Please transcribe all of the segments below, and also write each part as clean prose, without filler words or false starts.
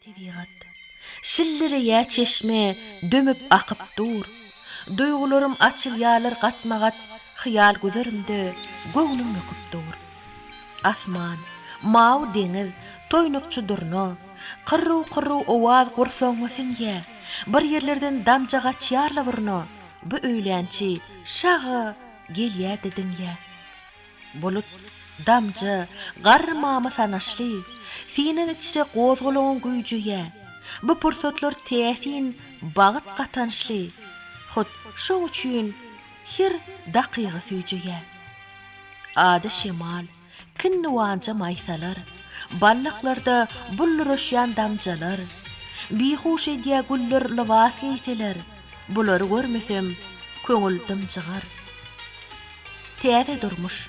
Tebigat. Şillireýä çeşme dömüp akyp dur. Duýgularym açylýarlar gatma-gat hyýal güzerimde göwnüm böküp dur. Asman, mawy deňiz, toýnukçy durna, Kyrruw-kyrruw owaz gursagyňa siňýä. Bir ýerlerden damja gaçýar-la burna, Bu öýlänçi şaga gelýä-de diňýä. Bulut, damja, garry mama sanaşly, Synaň içre gozgalaňyň güýjeýä. Bu pursatlar täsin bagt gatançly, Hut şoň üçin her dakyga süýjeýä. Ada şemal, kinniwanja maýsalar, Ballaklarda bulduraşýan damjalar, Bihuş edýä güller lybas geýseler, Bulary görmesem, köňül dymjygar. Täze durmuş,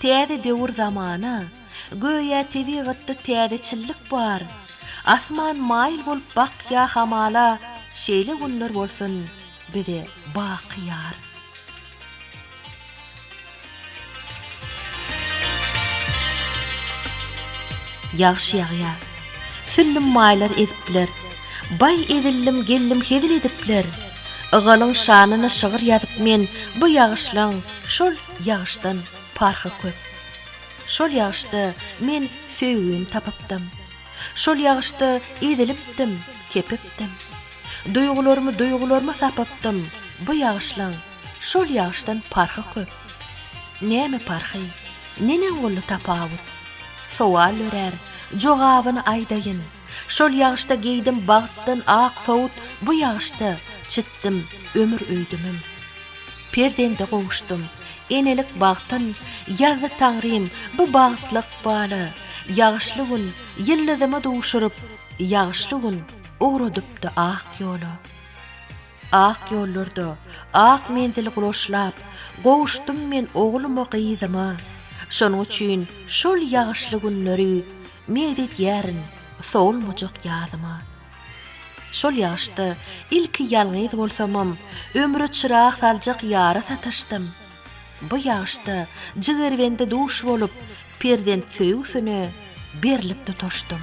täze döwür zamana, Göýä tebigatda täzeçillik bar. Asman maýyl bolup bakýa hamala, Şeýle günler bolsun bize baky ýar. Ýagyş ýagýar. Süllüm maýlar ezipler. Baý ezildim geldim hezil edipler. Ygalyň şanyna şygyr ýazyp men bu ýagyşlaň şol ýagyşdan parhy köp. Şol ýagyşda men söýgimi tapypdym. Şol ýagyşda ezilipdim, kepipdim. Duýgularymy duýgularyma sapypdym bu ýagyşlaň şol ýagyşdan parhy köp. Näme parhy? Neneň boldy tapawut? Sowal dörär, jogabyny aýdaýyn. Şol ýagyşda geýdim bagtdan ak sowut, bu ýagyşda çitdim ömür öýdümim. Perzende gowuşdym, enelik bagtyn ýazdy Taňrym bu bagtly ykbala. Ýagyşly gün ýyldyzyma duşuryp, ýagyşly gün ugradypdy ak ýola. Ak ýollarda, ak menzili gulaçlap, Gowuşdym men ogluma, gyzyma. Şonuň üçin şol ýagyşly günleri Meňzedýärin sowulmajak ýazyma. Şol ýagyşda ilki ýalňyz bolsamam, Ömre çyrag saljak ýara sataşdym. Bu ýagyşda jigerbende duş bolup, Perzent söýgüsine berlip tutaşdym.